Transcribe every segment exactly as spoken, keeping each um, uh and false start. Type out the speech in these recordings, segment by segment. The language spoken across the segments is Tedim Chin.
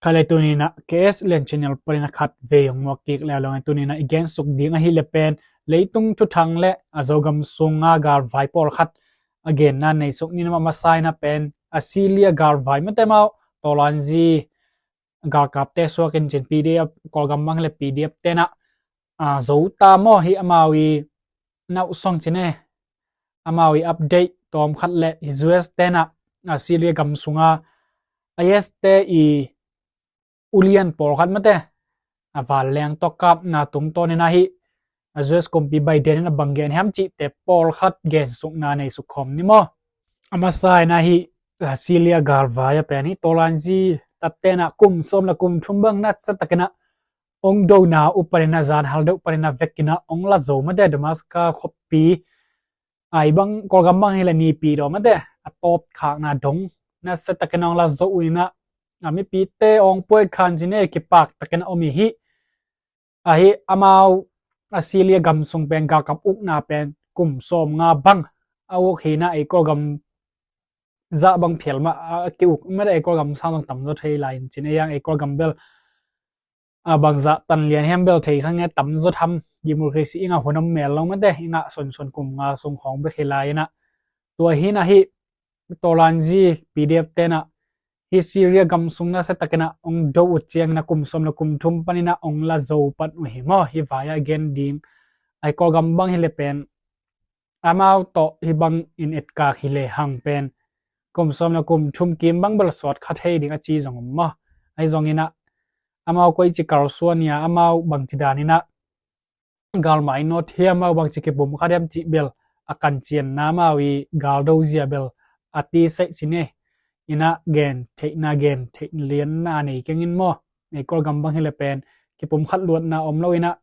Khat le tuni in ah K S Lian Channel panin ah khat vei hong muak kik le a long, tuni in ah i gen suk ding ahih leh pen leitung thuthang le a Zogam sunga galvai pawlkhat a genna nei suk ni. A masa in ah pen a Syria galvai mate, amau tawlanzi galkapte suak in cin P D F, Kawlgam bang le P D F te'n ah, a, zo ta maw hi amau i nauhsong cin e, amau i update tawm khat le hi U S te'n ah, a, Syria gam sunga I S te i ulian pawlkhat mate a vanleng tawh kapna tungtawn in ah hi a U S kumpi Biden in ah bang gen hiam cihte pawlkhat gen sukna nei suk khawm ni maw. A masa in ah hi a Syria galvai a pen hi tawlanzi tatte in ah kum sawm le kum thum bang nasia takin ah ong dona uh panin ah, zan hal deuh panin ah vekin ah ong la zo mate, Damascus khuapi, a, i bang Kawlgam bang hi leh Naypyidaw mate, a tawp khakna dong nasia takin ah ong la zo uh in ah, a, mipite ong puai khan cin e, kipak takin ah om hi. Ahi amau a Syria gam sung pen galkap ukna pen kum sawm nga bang a uk hi in ah, ei Kawlgam zah bang phial mah a ki uk mate, ei Kawlgam sang zong tamzaw thei lai in cin e, ei Kawlgam bel a bangzah tan lian hiam bel thei kha nge, tamzaw tham, democracy i ngah hun om mel lo mate, i ngah sunsun kum nga sung khawng bek hi lai in ah. Tua hi in ah hi tawlanzi P D F te'n ah hi Syria gam sung nasia takin ah ong do uh ciangin ah kum sawm le kum thum panin ah ong la zo pan uh hi maw. Hi vai a gen ding, ei Kawlgam bang hi leh pen amau tawh hi bang in etkak hi lehang pen kum sawm le kum thum kim bang bel sawt kha thei ding a ci zong om maw. Ahi zongin ah amau koici kalsuan hia, amau bangci dan in ah galmai nawt hiam, amau bangci kipumkhat hiam cih bel a kancianna, amau i galdo zia bel a ti saih cin e. In ah gen theihna, gen theih lianna nei keng in maw. Ei Kawlgam bang hi leh pen kipumkhat luatna om lo in ah,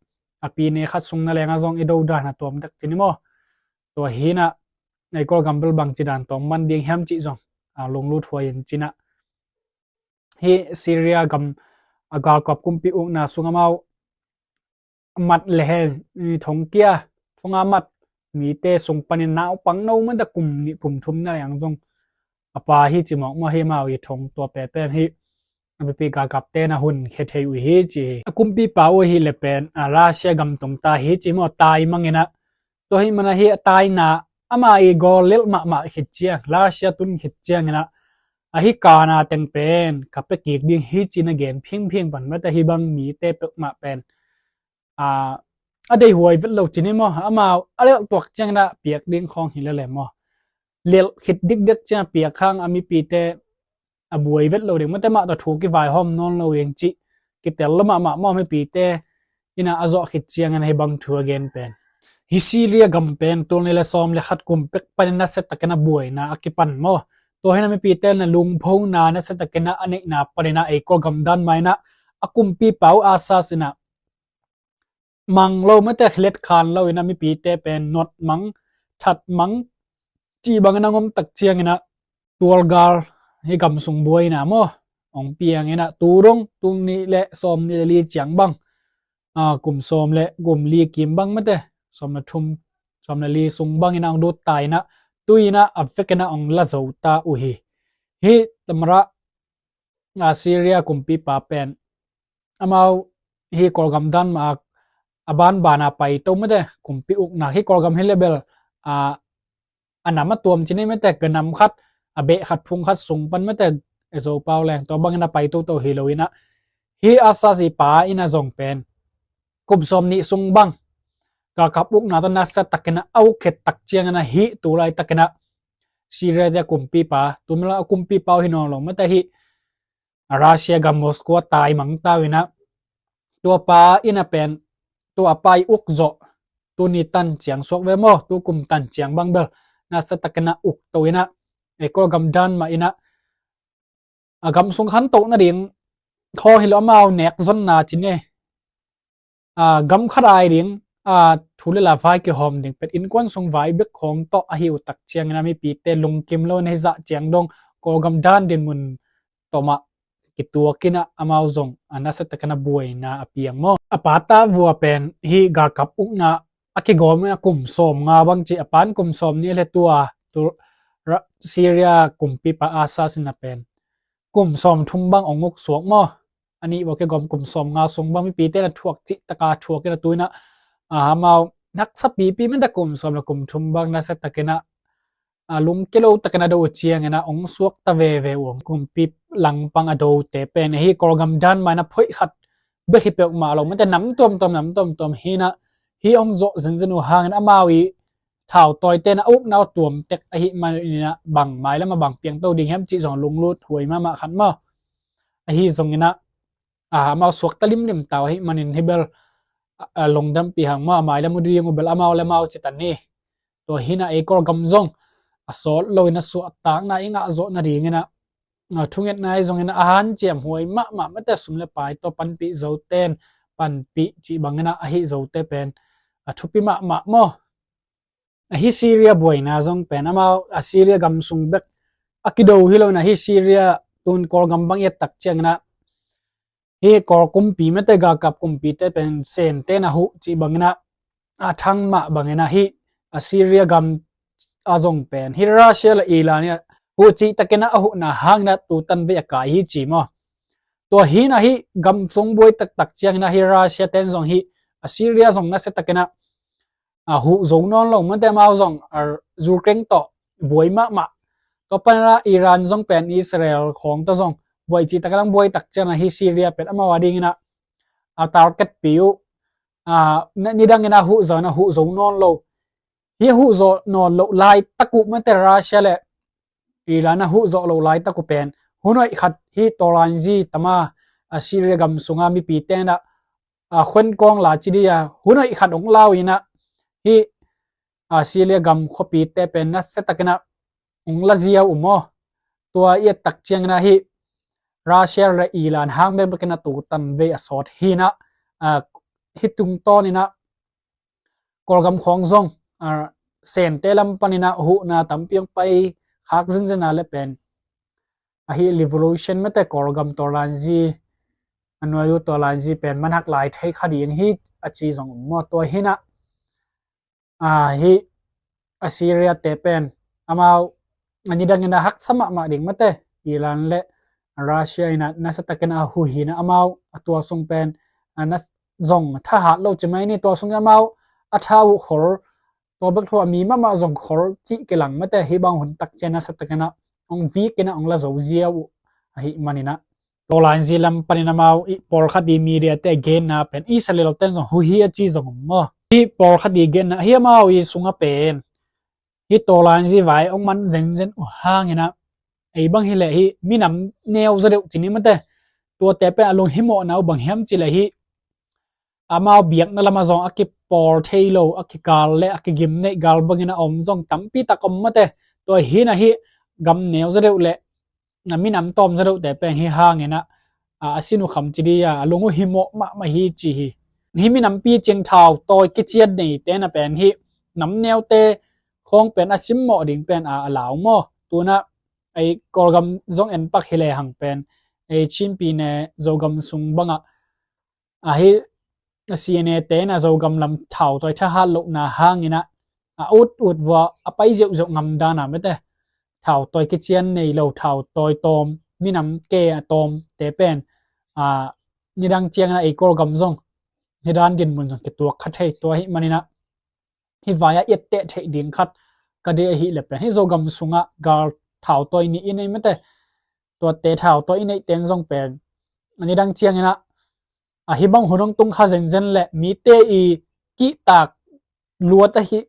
a pi ne khat sung na leng ah zong i do dan a tuam tak cin i maw. Tua hi in ah ei Kawlgam bel bangci dan tawh man ding hiam cih zong a lunglut huai in cin ah, hi Syria gam a galkap kumpi ukna sung amau mat le hen i thong kia, thong a mat mite sung panin naupang no mate kum nih kum thum na leng zong a pa hi ci mawk maw, hi amau i thong tua pen pen hi a biapi galkapte'n ah hun khia thei uh hi ci hi. A kumpipa uh hi leh pen a Russia gam tung ta hi ci maw, tai mang in ah. Tua hi man ah hi a taina, ama i gawl lelh mahmah khit ciang, Russia tun khit ciangin ah, ahi kana teng pen ka pia kik ding hi ci-in a gen phingphing pan mate, hi bang mite peuhmah pen a, a deih huai vet lo cin hi maw. Amau a lelh tuak ciangin ah piak ding khawng hi lel e maw. Lelh khit dikdek ciang piak hang a mipite a buai vet lo ding mate, mah tawh thu kivaihawm nawn lo ding cih kitel lo mahmah maw mipite in ah, a zawh khit ciangin ah hi bang thu a gen pen. Hi Syria gam pen tul nih le sawm le khat kum pek panin nasia takin ah buaina a kipan maw. Tua hi in ah mipite in ah lungphona nasia takin ah a neihna panin ah ei Kawlgam dan mah in ah a kumpipa uh Assad in ah mang lo mate, khilet khan lo in ah mipite pen nuat mang, that mang cih bangin a ngom tak ciangin ah tualgal hi gam sung buaina maw hong piang in ah tu dong tul nih le sawm nih le li ciang bang, a, kum sawm le kum li kim bang mate, sawm le thum, sawm le li sung bangin ah hong lut ta in ah, tu in ah a vekin ah hong la zo ta uh hi. Hi tamra a Syria kumpipa pen amau hi Kawlgam dan mah a banban a paito mate, kumpi ukna hi Kawlgam hi leh bel a, a nam a tuam cin hi mate, ka nam khat a beh khat phung khat sung pan mate, e Zopau leng tua bangin a paito to hi lo in ah, hi Assad i pa in ah zong pen kum sawm nih sung bang galkap ukna tawh nasia takin ah a uk khit tak ciangin ah hi tu laitakin ah Syria te kumpipa, tu mel a kumpipa uh hi nawn lo mate, hi a Russia gam Moscow a taimang ta uh in ah, tua pa in ah pen tua a pa i uk zawh, tu ni tan ciang suak ve maw, tu kum tan ciang bang bel nasia takin ah uk to in ah, ei Kawlgam dan mah in ah a gam sung khantoh nading khawng hi lo, amau nek zonna cin e, a, gam khat ai ding, a, thu le la vai kihawm ding pet innkuan sung vai bek khawng tawh ahi uh tak ciangin ah mipite lungkim lo in ah hi zah ciang dong Kawlgam dan dinmun tawh mah kituak in ah amau zong a nasia takin ah buaina a piang maw. A pa ta vua pen hi galkap ukna a kigawm in ah kum sawm nga bang ci, a pan kum sawm nih le tua tu Syria kumpipa Assad in ah pen kum sawm thum bang hong uk suak maw. a nih vua kigawm kum sawm nga sung bang mipite na thuak cih taka thuak in a tu in a, a, amau haksa pipi mete kum sawm le kum thum bang nasia takin a, a, lungkia lo takin a do uh ciangin a ong suakta veve uh, kumpi langpang a dote pen hi Kawlgam dan mah in a phoih khat bek hi peuhmah lo mete nam tuamtuam nam tuamtuam hi in a, hi ong zawh zenzen uh hangin amau i thautawite na ukna uh tuam tek ahih manin a bang mailam a bang piangto ding hiam cih zong lunglut huai mahmah khat maw. Ahi zongin a, a, amau suakta limlim ta uh ahih manin hi bel, a, a, lungdampih hang maw, a mailam uh ding uh bel amau le amau ci ta ni. Tua hi in a ei Kawlgam zong a sawt lo in a suahtakna i ngah zawh nadingin a, a, thungetna i zongin a hanciam huai mahmah mete sum le pai tawh panpih zoten panpih cih bangin a ahi zote pen a thupi mahmah maw. Ahi Syria buaina zong pen amau a Syria gam sung bek a kido hi lo in a hi Syria tun Kawlgam bang i et tak ciangin a hi Kawl kumpi mete galkap kumpite pen Sente na huh cih bangin a, a thang mah bangin a hi a Syria gam a zong pen hi Russia le Iran i a huh cih takin a a huhna hangin a tutan vei a kai hi ci maw. Tua hi in a hi gam sung buai taktak ciangin a hi Russia ten zong hi a Syria zong nasia takin a a huh zo nawn lo mete amau zong a Ukraine tawh buai mahmah. Tua panin a Iran zong pen Israel khawng tawh zong buai cih takin a buai tak ciangin a hi Syria pen amau a dingin a, a target pi uh, a, na, nidangin a huh zo in a huh zo nawn lo. Hi huh zo nawn lo laitak uh mete Russia le Iran a huh zo lo laitak uh pen hun hoih khat hi tawlanzi tama a Syria gam sunga mipite in a, a, khuan kawng la ci dih a hun hoih khat ong lau in a hi a Syria gam khuapite pen nasia takin a ong la ziau uh maw. Tua i et tak ciangin a hi Russia le Iran hang bekbekin a tutan vei a sawt hi in a, a, hi tungtawnin a Kawlgam khawng zong, a, Sente lam panin a huhna tampi ong pai khak zenzen a le pen ahi revolution mete Kawlgam tawlanzi a nuai uh tawlanzi pen manhak lai thei kha ding hi a ci zong um maw. Tua hi in a, a, hi a Syria te pen amau a nidangin a haksa mahmah ding mete Iran le Russia in a nasia takin a huh hi in a amau a tua sung pen a na zong thahat lo ci mai ni tua sung amau a tha uh khol tua bek thu a mi mahmah zong khol cih kilang mete hi bang hun tak ciang nasia takin a ong vik in a ong la zo ziau uh ahih manin a tawlanzi lam panin amau i pawlkhat i media te genna pen Israel ten zong huh hi a ci zong um maw. Hi pawlkhat i genna hi amau i sunga pen hi tawlanzi vai ong man zenzen uh hangin a ei bang hi leh hi minam neu zaw deuh ci ni mete tuate pen a lunghimawhna uh bang hiam ci leh hi amau biakna lamah zong a kipawl thei lo a kikal le a kigim neih gal bangin a om zong tampi tak om mete. Tua hi in a hi gam neu zaw deuh le na minam tawm zaw deuhte pen hi hangin a, a, a sin uh kham ci dih a, a lung uh himawh mahmah hi ci hi. Hi minampi ciang thautawi kician neite na pen hi nam neute khawng pen a simmawh ding pen a, a lau maw. Tun a ei Kawlgam zong en pak hi le hang pen ei Chinpi ne Zogam sung bangah ahi C N A te in a Zogam lam thautawi thahat lohna hangin a, a ut ut vua a pai zeuhzeuh ngam dan a mete thautawi kician nei lo thautawi tawm minam ke a tawm te pen a nidang ciangin a ei Kawlgam zong nidan dinmun zong kituak kha thei tua ahih manin a hi vai a etteh theih ding khat ka deih ahih le pen hi Zogam sungah gal thautawi nih i nei mete tuate thautawi i neih ten zong pen a nidang ciangin a ahi bang hun hong tung kha zenzen le mite i kihtak luat ahi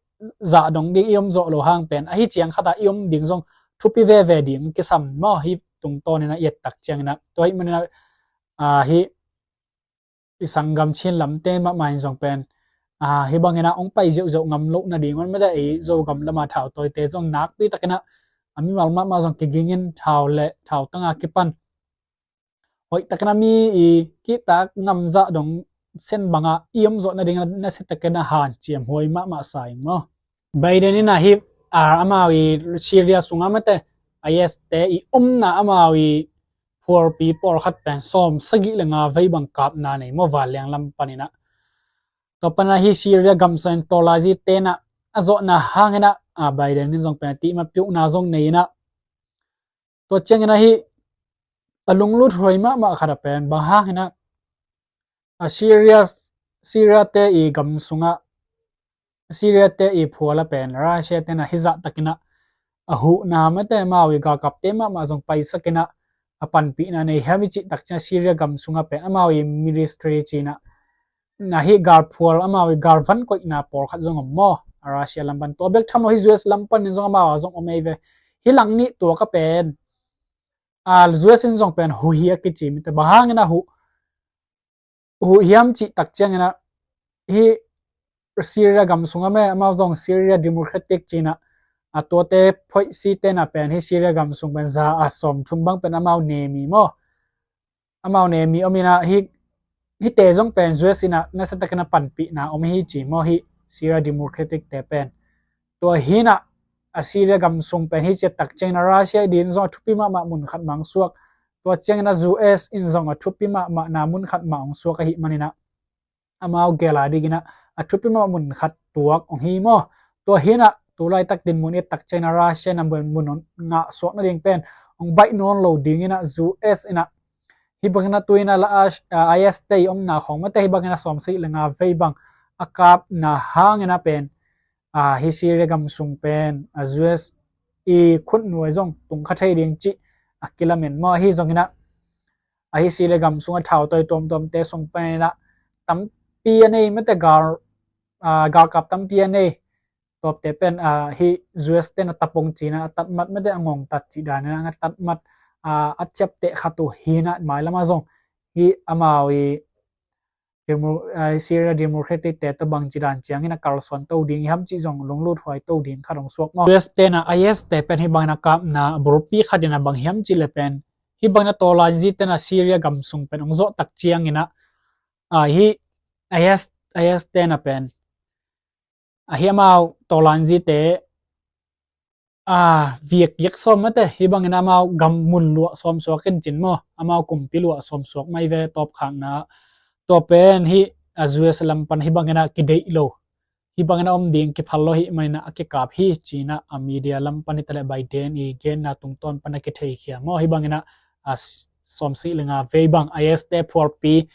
zah dong ding i om zawh lo hang pen ahi ciang khat a i om ding zong thupi veve ding kisam maw hi tungtawnin a i et tak ciangin a tua ahih manin a, a, hi i sanggam Chin lamte mahmah in zong pen a, hi bangin a hong pai zeuhzeuh ngam loh nading on mete ei Zogam lama thautawite zong nakpi takin a a mimal mahmah zong kigingin thau le thau tanga kipan hoih takin a mi i kihtak ngamzah dong sen bangah i om zawh nading a nasia takin a hanciam huai mahmah sa ing maw. Biden in a hi a amau i Syria sungah mete I S te i omna amau i phualpi pawlkhat pen sawm sagih le nga vei bang kapna nei maw vanliang lam panin a. Tua panin a hi Syria gamsa in tawlazi ten a a zawhna hangin a, a Biden in zong pen a tihmat piuhna zong nei in a tua ciangin a hi a lunglut huai mahmah khat a pen bang hang hinah a Syria, Syria te i gam sungah, Syria te i phual a pen Russia tenah hizah takinah a huhna mate amau i galkapte mahmah zong paisakinah a panpihna nei hiam i cih tak ciang Syria gam sungah pen amau i military cinah na hih galphual amau i galvan koihna pawlkhat zong om maw? A Russia lam pan tua bek tham lo hi, U S lam pan in zong amau a zong om ei ve. Hih lang nih tua ka pen a U S in zong pen huhia kici mite bang hangin a huh, huh hiam cih tak ciangin a hih Syria gam sungah me amau zong Syria Democratic cinah a tuate phoihsi tenah pen hih Syria gam sung pen za a sawm thum bang pen amau nemi maw? Amau nemi om inah hih, hihte zong pen U S inah nasa takin a panpihna om hi ci maw hih Syria Democratic te pen. Tua hinah a Syria gam sung pen hi ciat tak ciangin a Russia i din zong a thupi mahmah mun khat mah hong suak. Tua ciangin a U S in zong a thupi mahmahna mun khat mah hong suak ahih maninah amau gel a dikinah a thupi mahmah mun khat tuak hong hi maw? Tua hinah tu laitak din mun i et tak ciangin a Russia na mun, mun hong ngah suak nading pen hong baih nawn lo dinginah U S inah hih bangin a tu inah la a, a, I S te i omna khawng mate hih bangin a sawmsagih le nga vei bang a kapna hangin a pen a hih Syria gam sung pen a U S i khutnuai zong tung kha thei ding cih a kilamen maw? Ahi zonginah a hih Syria gam sungah thautawi tuamtuamte sung pen inah tampi a nei mate gal, a, galkap tampi a nei tuapte pen a hih U S ten a tapong cinah a tatmat mate a ngongtat cih daninah a tatmat a, a ciapteh khat uh hinah mailamah zong hih amau i Demo-, a, Syria Democratic te tawh bangci dan ciangin a kalsuan to ding hiam cih zong lunglut huai to ding khat hong suak maw? U S tenah I S te pen hih bangin a kapna bulpi khatin a bang hiam cih le pen hih bangin a tawlanzi tenah Syria gam sung pen hong zawh tak ciangin a, a, hih I S, I S tenah pen a hih amau tawlanzite a, viak kiak sawm mate hih bangin amau gam mun luah sawm suak in cin maw? Amau kumpi luah sawm suak mai ve tawpkhakna. Tua pen hih a U S lam pan hih bangin a kideih lo, hih bangin a om ding kiphal lo hih maninah a kikap hi cinah a media lam pan hi taleh Biden i genna tungtawn pan a kitheikhia maw? Hih bangin a, a sawmsagih le nga vei bang I S te phualpi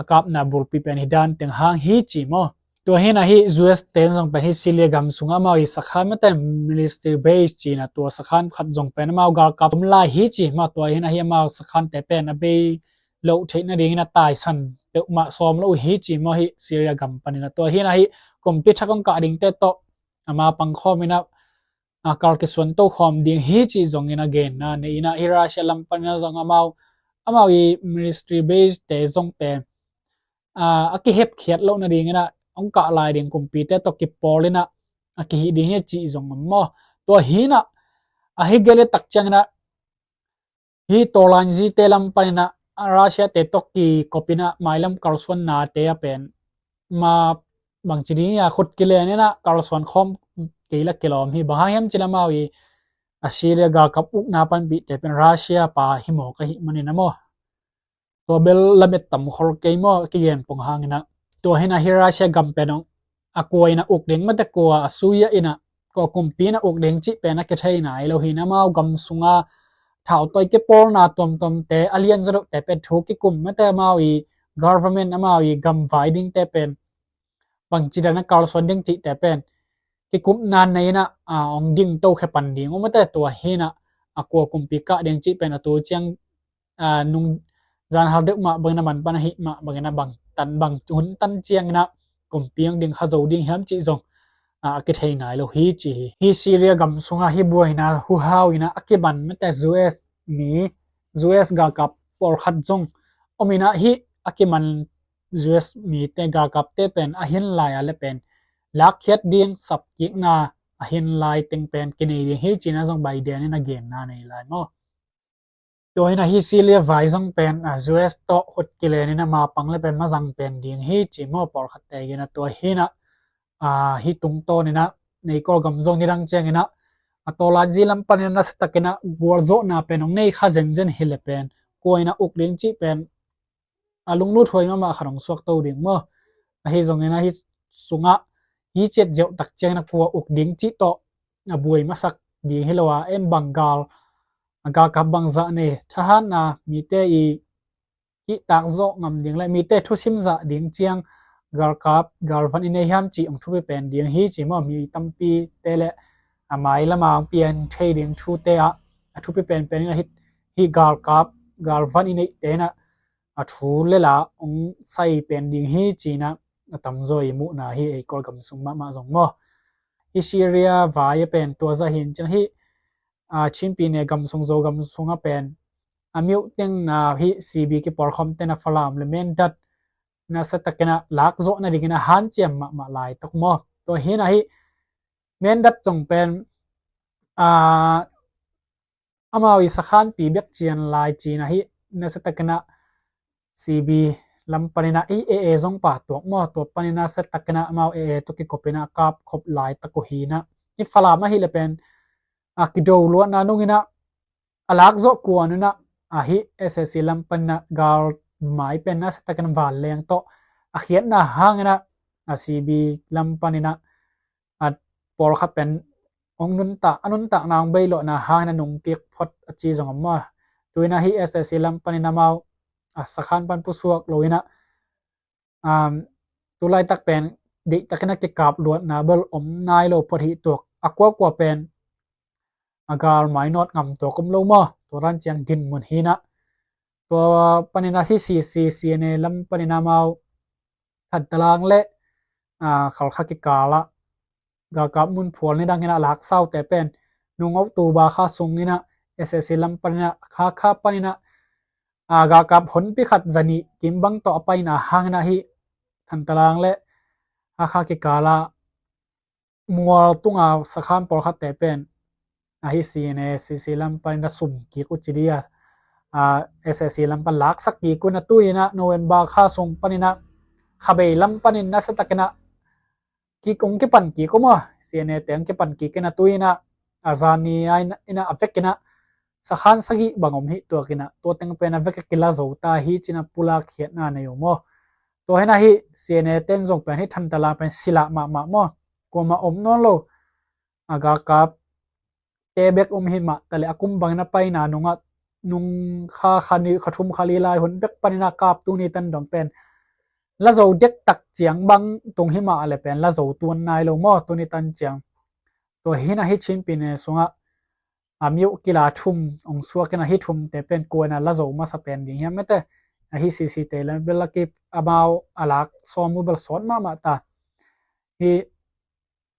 a kapna bulpi pen hi dan teng hang hi ci maw? Tua hinah hih U S ten zong pen hih Syria gam sungah amau i sakhan mate military base cinah tua sakhan khat zong pen amau galkap om lai hi ci maw? Tua hinah hih amau sakhante pen a bei loh theih nadingin a taisan peuhmah sawm lo uh hi ci maw? Hih Syria gam paninah tua hinah hih kumpi thak hong kah dingte tawh ama pangkhawm inah a, kal kisuan to khawm ding hi cih zongin a genna nei inah hih Russia lam panin a zong amau, amau i military base te zong pen a, a kihepkhiat loh nadingin a hong kah lai ding kumpite tawh kipawl inah a kihih ding hi cih zong om maw? Tua hinah a hih gel i tak ciangin a hih tawlanzite lam panin a Russia te tawh kikop inah mailam kalsuannate a pen ma bangci ding a khut kilen inah kalsuan khawm kei la kilawm hi. Bang hang hiam cih le amau i a Syria galkap ukna panpihte pen Russia pa hi mawk ahih manin a maw? Tua bel lamet tam khol kei maw kigen pong hangin a tua hinah hih Russia gam pen hong a kua inah uk ding mate kua a sui a inah kua kumpi inah uk ding cih pen a kithei nai lo hi. Amau gam sunga thautawi kipawlna tuamtuamte a lian zaw deuhte pen thu kikum mate amau i government amau i gam vai dingte pen bangci dan a kalsuan ding cihte pen kikupna nei inah a hong ding to khe pan ding uh mate tua hinah a kua kumpi kah ding cih pen a tu ciang a, nung zan hal deuh mah bangin a man pan ahih mah bangin a bang tan bang hun tan ciangin a kumpi hong ding kha zo ding hiam cih zong a, a kithei nai lo hi ci hi. Hih Syria gam sungah hih buaina huhau inah a kiman mate U S mi, U S galkap pawlkhat zong om inah hih a kiman U S mite galkapte pen a hin lai a le pen lakkhiat ding sapkikna a hin lai teng pen kinei ding hi cinah zong Biden in a genna nei lai maw? Tua hinah hih Syria vai zong pen a, U S tawh khut kilen inah ma pang le pen ma zang pen ding hi ci maw pawlkhatte genah tua hinah a, hih tungtawn inah neikol gam zong nidang ciang inah a tawlanzi lam pan inah nasa tak inah gualzawhna pen hong nei kha zenzen hi le pen kua inah uk ding cih pen a lunglut huai mahmah khat hong suak to ding maw? Ahi zongin a hih sungah hih ciat ziauh tak ciangin a kua uk ding cih tawh a buai masak ding hi lo a en bang gal a galkap bangzah nei, thahatna mite i kihtak zawh ngam ding le mite thusim zah ding ciang galkap galvan i nei hiam cih hong thupi pen ding hi ci maw. Mi tampite le a mai lama hong pian thei ding thute ah a thupi penpen in a hih, hih galkap galvan i neihte in ah a thu le la hong sai pen ding hi ci-in ah a tamzaw i muhna hi ei Kawlgam sung mahmah zong maw. Hih Syria vai a pen tua zah hi in ciang hih a, Chinpi ne gam sung Zogam sung a pen a miuh tengna hih C B kipawlkhawm tena Falam le Mindat nasia takin ah lakzawh nadingin a hanciam mahmah laitak maw. Tua hi in ah hih Mindat zong pen a, amau i sakhanpi bek cian lai ci-in ah hih nasia takin ah C B lam panin ah hih A A zong patuak maw. Tua panin ah nasia takin ah amau A A tawh kikopin ah a kapkhop laitak uh hi in ah hih Falam ahih leh pen a kido luatna nungin ah a lakzawh kuan un ah a hih S A C lam panin ah galmai pen nasia takin ah vanleng tawh a khiatna hangin ah a C B lam panin ah a pawlkhat pen hong nuntak, a nuntakna hong beilawhna hangin a nungkik phot a ci zong om maw. Tu-in ah hih S A C lam panin amau a sakhan pan pusuak lo in ah, um, tu laitak pen deihtakin a kikap luatna bel om nai lo phot hi tuak. A kuakua pen a galmai nawt ngam tuak om lo maw. Tua dan ciang dinmun hi in ah tua panin ah hih C C C N A lam panin ah amau Thantalang le a, Khalkha kikal ah galkap mun phual nidangin ah a laksaute pen nung October kha sungin ah S A C lam panin ah Hakha panin ah a, galkap honpi khat zanih kim bang tawh a paina hangin ah hih Thantalang le Hakha kikal ah mual tunga sakhan pawlkhatte pen a hih C N A, C C lam panin a sum kik uh ci ding a, a, S A C lam pan laksak kik uh in ah tu-in ah November kha sung panin ah khabei lam panin nasia takin ah kik, hong kipan kik uh maw. C N A te hong kipan kik in ah tu-in ah a zani a in ah a vekin ah sakhan sagih bang om hi tuak in ah tua teng pen a vek a kila zo ta hi ci-in ah pulak khiatna nei uh maw. Tua hi in ah hih C N A ten zong pen hih Thantalang pen sila mahmah maw. Kuamah om nawn lo. A, galkapte bek om hi mah ta leh a kum bangin a paina nungah nung kha, kha nih, kha thum, kha li lai hun bek panin a kap tuni tan dong pen la zo dektak ciang bang tung hi mah leh pen la zo tuan nai lo maw tuni tan ciang. Tua hi in ah hih Chinpi ne sungah a miuh kila thum hong suak in ah hih thumte pen kua in ah la zo masa pen ding hiam mete. A hih C C te lam bel a kip amau a lak sawm uh bel sawt mahmah ta. Hih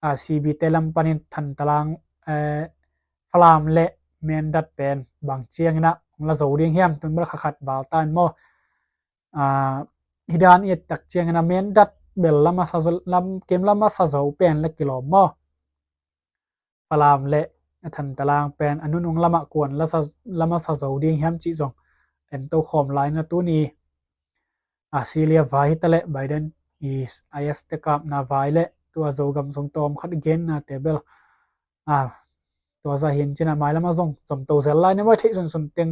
a, C B te lam panin Thantalang, eh, Falam le Mindat pen bang ciangin ah hong la zo ding hiam tun bel kha khat val ta in maw. A, hih dan i et tak ciangin ah Mindat bel la masa zo, lam, kem la masa zo pen la kilawm maw. Falam le Thantalang pen a nunung lamah kuan la sa, la masa zo ding hiam cih zong en to khawm lai in ah tuni a, Syria vai hi ta leh Biden i I S te kapna vai le tua Zogam sung tawm khat gennate bel a, tua zah hi in ci-in ah mai lamah zong zom to zel lai in ah maw, theih sunsun teng